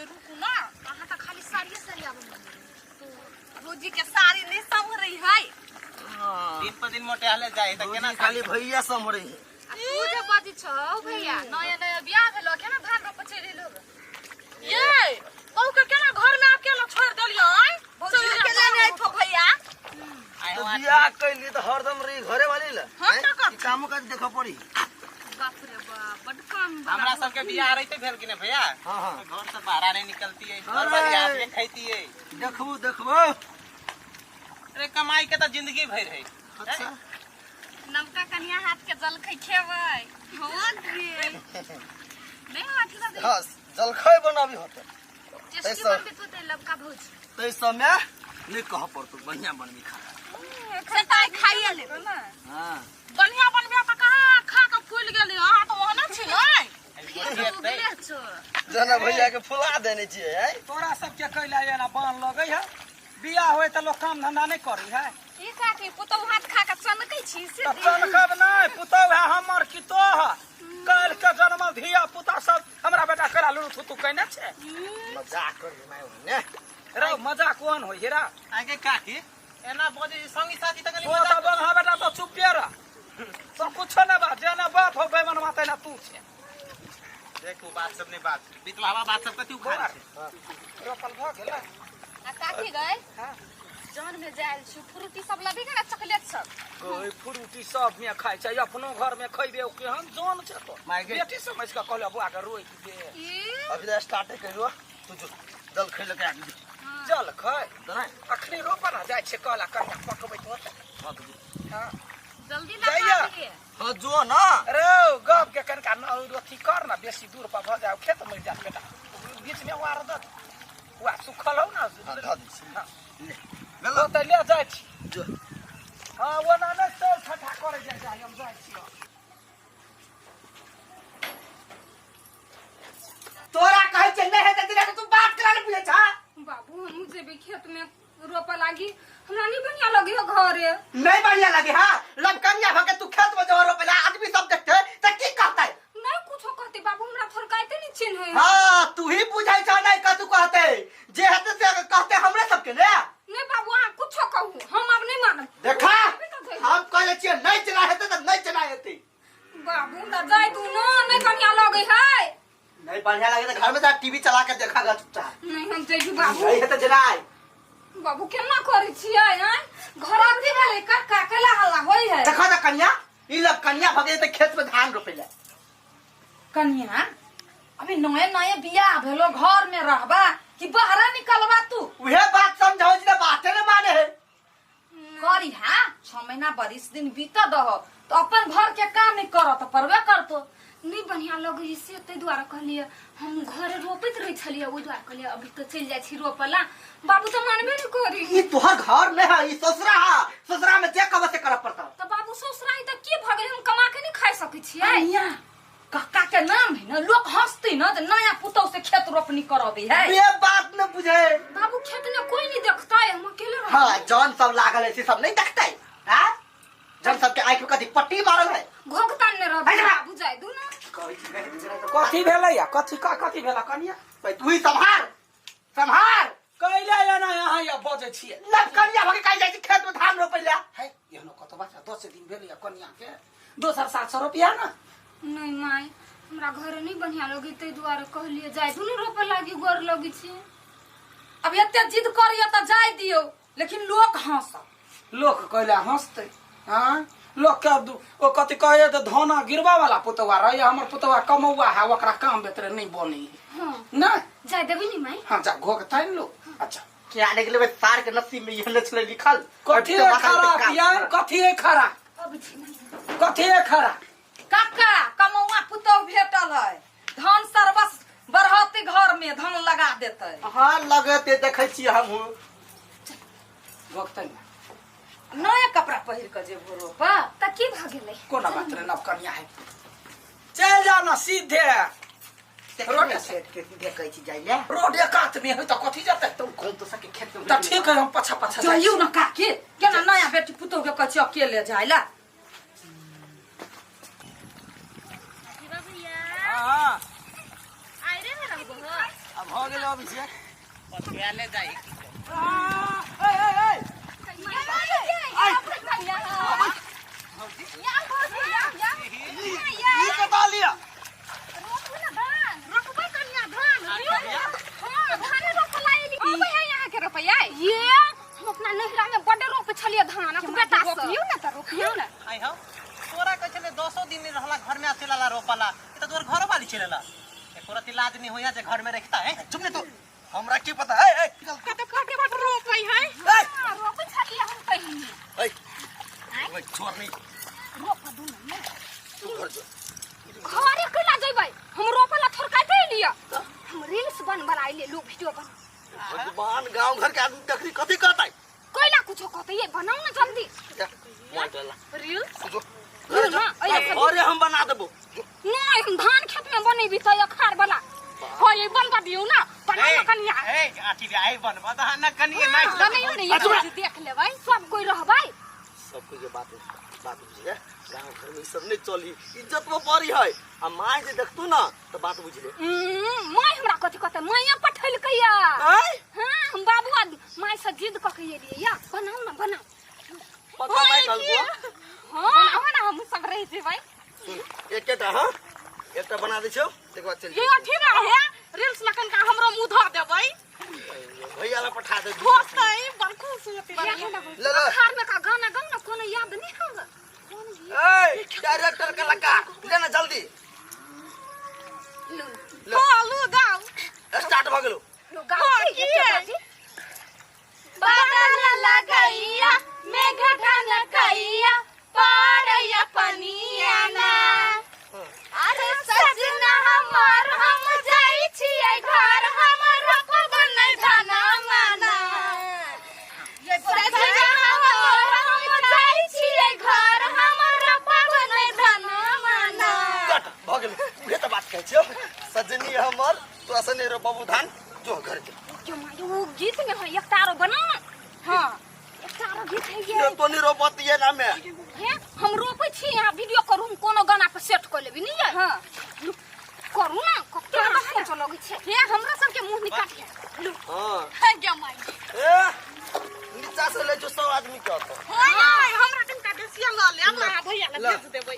ये रुकू ना, अहाँ तऽ खाली साड़िये सरियाबऽ भौजी के साड़ी नहीं संभरै है। दिन पर दिन मोटाले जाए त केना खाली भैया संभरै है। आ तू जे बजै छौ भैया, नया नया बियाह भेलो, केना धान रोपऽ चलि एलौ? ये बहू के केना घर में अकेला छोड़ देलियै? भौजी अकेला नहीं आइथो भैया। तो बियाह कैली त हरदम रही घरे वाली ला। हम त ई कामो काज देखऽ पड़ी। बाप रे बाप, बड काम बा। हमरा सबके बियाह रहते भेल कि ने भैया? हाँ, हाँ। तो घर से बाहर नहीं निकलती है, घर वाली हाथ में खैती है। देखबू देखबू। अरे कमाई के तो जिंदगी भर है। अच्छा। नमका कन्या हाथ के जलखै खेबै। हो गे। नहीं हाथ लगे। हाँ, जलखै बनाबी होते। टेस्टी बनबे तो ते लबका भौजी। तै समय नहीं कह पड़तो, बढ़िया बनबी खाना। से त आइ खाइए लेबै। हाँ। बढ़िया बनबे त कहाँ खा के फूल गेली? अहाँ त ओहने छी नै। जना भैया के फुला देने छियै है। तोरा सबके कैला एना बान लगै है? बियाह होय त लोग काम धंधा नहीं करी है। की काकी पुतहु हाथ खा के चनकै छी से? त चनकब नहीं, पुतहु है हमर की तोहर? काल्हि के जन्मल धिया पुता सब हमरा बेटा कैला लुलु थुतु कैने छै। मजाक करी my ओने। रे मजाक कोन होय हेरा? आगे काकी एना बजे संगी साथी त कनी ओ त बंग हा बेटा, तो चुपे रह। तो कुछो ना बात, जेना बाप हो बेमनवा तेना तू छे। देखू बात सब नहीं बात बितलावा बात सब कथी उखाड़े छै। रोपल भ गेलै। आ काकी गए? हाँ। जौन में जायल छी फ्रूटी सब लबी के ना, चॉकलेट सब? गई फ्रूटी सब में खाइ छै, अपनो घर में खइबे केहन जौन छै तो। माय गे। बेटी समझ के कहले बुआ के रोकि दे। ई अभी तो स्टार्ट करियो, तू जो जल खै लके आबि जो। जल खै दनाइ। अखनी रोपल जाइ छै कहला कनिया पकबैत होतै। हाँ तो जो। हाँ। जल्दी जाइया। लगा दिए। हाँ जो ना। रे गप के कनिका न अथी कर ना, बेसी दूर पर भ जाओ खेत मरि जात बेटा। बीच में वार दत। वा सुखल हो ना। हाँ, धऽ दै छी। हाँ। ले। ओ तऽ ले जाइ छी। जो। हाँ, ओना नहि तेल ठठा करै जाइ जाइ, हम जाइ छी। तोरा कहै छै नहि हेतै दिना तू बात करा ने बुझै छा। बाबू हम जेबै खेत में रोपऽ लागी, हमरा नहीं बढ़िया लगे हो घरे। नहीं बढ़िया लगे हां? लमकनिया भके तू खेत में जो रोपला आदमी सब देखते त की कहतै? नहीं कुछो कहते बाबू, हमरा थोड़काइते नहीं चिन्ह है। हां तू ही बुझै छा नहीं कतू कहते, जे हेतै से कहते हमरे सबके ने। नहीं बाबू अहाँ कुछो कहू हम अब नहीं मानब। देखा हम कहले छियै नहीं चला हेतै त नहीं चला हेतै। बाबू हमरा जाय दू ना, नहीं बढ़िया लगे है। नहीं बढ़िया लगे त घर में जा टीवी चला के देखा गा चुपचाप। नहीं हम जइबू बाबू। नहीं हेतै जनाय। बाबू केना करै छियै आँय? घर अथी भेलै काका केला हल्ला होय है। देखा त कन्या, ई लग कन्या भगे त खेत में धान रोपेला। कन्या अभी नए नए बियाह भेलो, घर में रहबा कि बाहर निकलबा तू? उहे बात समझाओ जी त बाते न माने है। करी हा 6 महीना बरिस दिन बीत दहो तो अपन घर के काम नहीं करत परबे करतो। नहीं बढ़िया लगे से ताहि दुआरे कहलियै, हम घरे रोपैत रहै छलियै ओहि दुआरे कहलियै अभी तो चलि जाइ छी रोपला। बाबू तऽ मानबे नहीं करी। ई तोहर घर नहीं है, ई ससुरा है। ससुरा में जे कहबे से करऽ पड़तौ। तऽ बाबू ससुरा है तऽ की भऽ गेलै, हम कमा के नहीं खाइ सकै छियै? कन्या काका के नाम है ना, लोग हंसते ना जे नया पुतौ से खेत रोपनी करबे है। ये बात न बुझे बाबू, खेत में कोई नहीं देखता है, हम अकेले रहबै। हाँ, जौन सब लागल है से सब नहीं देखते हैं? जौन सबके आँख में कथी पट्टी मारल है। घोघ तानने रहबै बाबू, जाय दू ना। कथी भेलै या कथी का कथी भेला कनिया? भाई तू ही सम्हार सम्हार। कैला एना अहाँ या बजै छियै? लग कनिया भके कहि जाइ छी खेत में धान रोपै ला। है एहनो कत बच्चा 10 दिन भेल या कनिया के, दोसर 700 रुपया ना। नहीं माय, हमरा घर नहीं बढ़िया लगे ताहि दुआरे कहलियै जाय दू ने रोपे लागी, गोर लगे छी। अब एते जिद करिय त जाय दियौ, लेकिन लोक हंसत। लोक कैला हंसतै? हाँ, लोक के ओ कथी कहै त धना गिरबा वाला पुतवा रहे, हमर पुतवा कमौआ है, ओकरा काम बेतरे नहीं बनी। हाँ ना जाय देबी नी माय? हाँ जा, घोक तानि लो। अच्छा क्या निकले बे सार के नसीब में यह छलै लिखल। कथी है खराब यार? कथी है खराब? अब छी माय। कथी है खराब? काका कमौआ पुतौ भेटल है, धन सरबस बढ़ते घर में धन लगा देते। हाँ लगते देखै छी हमहूँ। घोक तानि नया कपड़ा पहिर के जेबो रोपा त की भऽ गेलै? कोना बात रे, नव कनिया है, चल जा ना सीधे रोड सेट के सीधे कहै छी जाइले। रोड कात में है त कथी जतै? तो कौन तो सके खेत में त ठीक है, हम पाछा पाछा जाइ जइयौ ना काकी, केना नया बेटी पुतोह के कहै छी अकेले जाय ला। भैया हां आइरे में रहबो? अब हो गेलो। अबै छियै पतियाले जाई ए ए ए ई कता लिया रोपबै कनिया धान हां धान रोपला एली अबै है यहाँ के रोपैया ये हम अपना नहिरा में बड्ड रोपै छलियै धान अपन बेटा से रोपियौ ना त रोपियौ ना आई हो तोरा कहै छले 10 दिन नहीं रहला घर में आ चलला रोपला ई त तोर घर वाली चलला एको रति लाज नहीं होया जे घर में रखता है चुप ने तू हमरा की पता ए ए कते कते बड्ड रोपै है ए रोपै छलियै हम पहिने ए ओए छोड़ नहीं रोप दू ना तू घर जो घरे केला जइबै हम रोपला थोड़काते एलियै हम रील्स बनबला एलियै लोग वीडियो बना भगवान गांव घर के आदमी देखरी कथी कहतै कोइला कुछो कहतै ये बनाऊ ना जल्दी जा मोबाइल डाला रील्स जो ना अरे हम बना देबो नहीं हम धान खेत में बनेबी त अखार वाला हो ये बनवा दियौ ना बनाऊ ना कनिया ए आखिर आई बनबा त ना कनिए नाच बनैयौ ने ये देख लेबै सब कोई रहबै सब कोई के बात बात बुझले गांव घर में सब नहीं चली इज्जत में पड़ी है आ माय जे देखतू ना तो बात बुझले my हमरा कथि कहतै माया पठेलकै या आय हां हम बाबू आ my से जिद क के एलियै या बनाऊ ना बनाऊ पक्का माय कहलको हां बनाऊ ना हम सब रहि जेबै सुन एकटा हां एकटा बना दै छौ एक बार चल ये अथी ना है रील्स में कनका हमरो मुंह धर देबै भैया ला पठा दे होतै बड़ खुश होतै ले ले अखार में का गाना गाऊ ना कोनो याद नहीं हवे ए डायरेक्टर का लगा ले ना जल्दी लो हां लो गाओ स्टार्ट भ गेलो लो गाओ की बादल लगैया मेघ ढनकैया पारैया पनिया ना अरे सजना हमार हम जाई छियै घर हम रोपब नै धाना माना सजना हमार हम जाई छियै घर हम रोपब नै धाना माना कट भ गेलो उहे त बात कहै छियौ सजनी हमर तोरा सने रोपबू धान जो घर के क्यों माय वो गीत में है एकटा आरो बना हां एकटा आरो गीत है ये ये तो नहीं रोपत ये ना में हे हम रोपै छी यहाँ वीडियो करू हम कोनो गाना पर सेट कर लेबी नहीं हां करू ना कते सोच लगै छै हे हमरा सब के मुंह निकाट लू हां हे गे माय ए नीचा से ले जो 100 आदमी के होतो हां हमरा तनका बेसिया ल ले हमरा भैया ल भेज देबै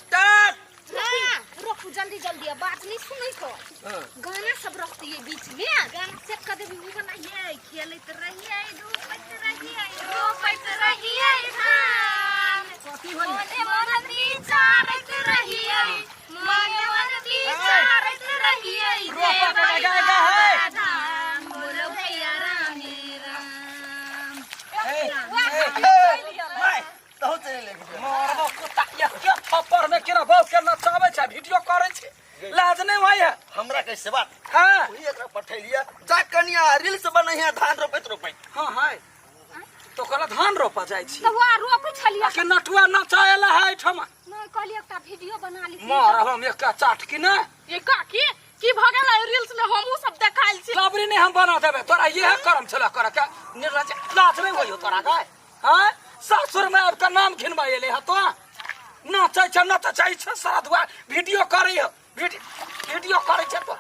स्टार्ट हां रोपू जल्दी जल्दी अब बात नहीं सुनै को गाना सब रहती है बीच में गाना सेट कर देबी उ बनाइए खेलैत रहिए रोपैत रहिए रोपैत रहिए धान कथी होई मने मन विचारैत रहिए मने मन विचारैत रहिए रोपा के गाय गाय है। धाम बोलो भैया रामे राम ए माय तो चले ले मरबो कुत्ता ये के थप्पड़ में केना बहु के नचाबै छै वीडियो करै छै लाज नहीं होय है हमरा कैसे बात हां वही एकरा पठेलिया जा कनिया रील्स बनैया धान रोपैत रोपैत हां हां तो कहला धान रोपा जाइ छी तऽ वहाँ रोपै छलियै आ के नटुआ नचाएला है एहिठमा नहीं कहलियै एकटा वीडियो बना ली मर हम एकटा चाट की ना ये काकी की भ गेल रील्स में हमहू सब देखाइल छी लबरी नहीं हम बना देबे तोरा इहे करम छला कर के निर्लज लाज नहीं होइयो तोरा के हां सासुर में आब के नाम घिनबा एले ह तो नाचै छै नचै छै सारा दुआ वीडियो करै हो वीडियो करै छै तो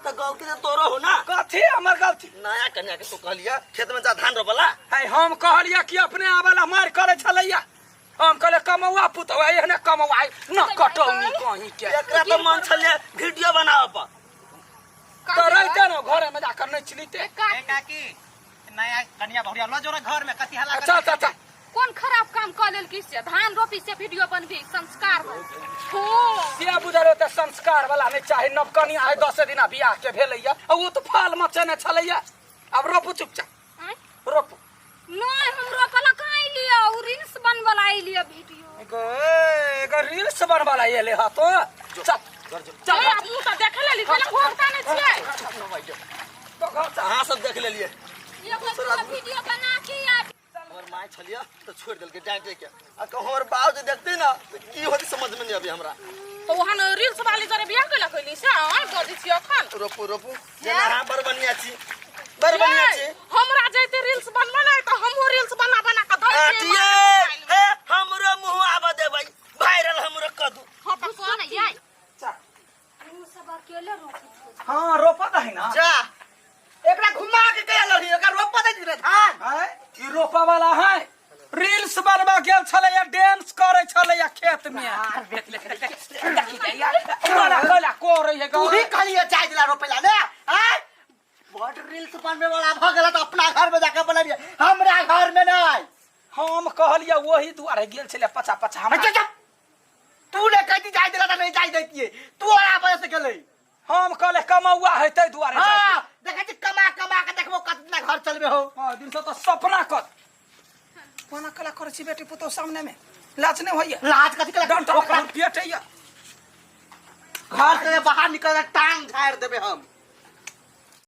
त गलती त तोरो हो ना कथी हमर गलती नया कन्या के तू कहलिया खेत में जा धान रोपला है हम कहलिया कि अपने आवेला मार करे छलैया हम कहले कमौआ पुतौआ एहने कमौआ न कटौनी कहीं के एकरा त मन छलिया वीडियो बनाव पर तो रहते न घरे में जाकर नहीं चलिते ए काकी नया कन्या बहुरिया लो जोरा घर में कथी हल्ला अच्छा अच्छा अच्छा कोन खराब काम क लेल से धान रोपी से वीडियो बनबी संस्कार हो से बुझल होते संस्कार वाला नहीं चाहे नवकनिया है 10 दिना बियाह के भेलैया आ उ तो फाल मचने छलैया अब रोपू चुपचाप रोपू नहीं हम रोपला कहाँ लिया उ रील्स बनवला लिया वीडियो एगो एगो रील्स बनवाला एले ह तो चल चल ए अब मुंह त देखे लेली पहिले घोरता नहीं छियै तो घर चल अहाँ सब देख लेलिए एगो वीडियो बना के आ हमर माय छलिया तो छोड़ देलके डांटे के आ कहूं हमर बाप जे देखते ना तो की होती समझ में नहीं अभी हमरा तो वहां रील्स वाली जरे बियाह कैला कैली से आ बजै छी अखन रोपू रोपू जेना अहाँ बड़ बढ़िया छी बड़ बढ़िया छी हमरा जैते रील्स बनबा नहीं तो हमहू रील्स बना बना के धर अथिए ए हमरो मुंह आब देबै वायरल हमरो क दू हां तो कोन याय चल उ सब अकेले रोपत हो। हां रोपत है ना। जा एकरा घुमा के के लही एकरा रोपा दे रे धान। है ई रोपा वाला है रील्स बनवा गेल छले या डांस करे छले या खेत में। देख देख देख देख यार कोला कोला करे है। तू ही कहलिए जाय दिला रोपेला ने। हैं बड़ रील्स बनबे वाला भ गेल त अपना घर में जाके बनबिए, हमरा घर में नहीं। हम कहलिए वही दुआरे गेल छले पचा पचा हम। अच्छा तू ने कहती जाय दिला त नहीं जाय दैतिए, तू ओरा वजह से गेलै। हम कहले कमौआ है तै दुआरे। हां देखै छी कमा कमा के देखबो कतना घर चलबे हो। हां दिन से त सपना कर कोना कला करे छी बेटी पुतोह सामने में लाज नहीं होइए। लाज कथी कला डंटा ओकरा पेट है घर से बाहर निकल टांग झाड़ देबे हम।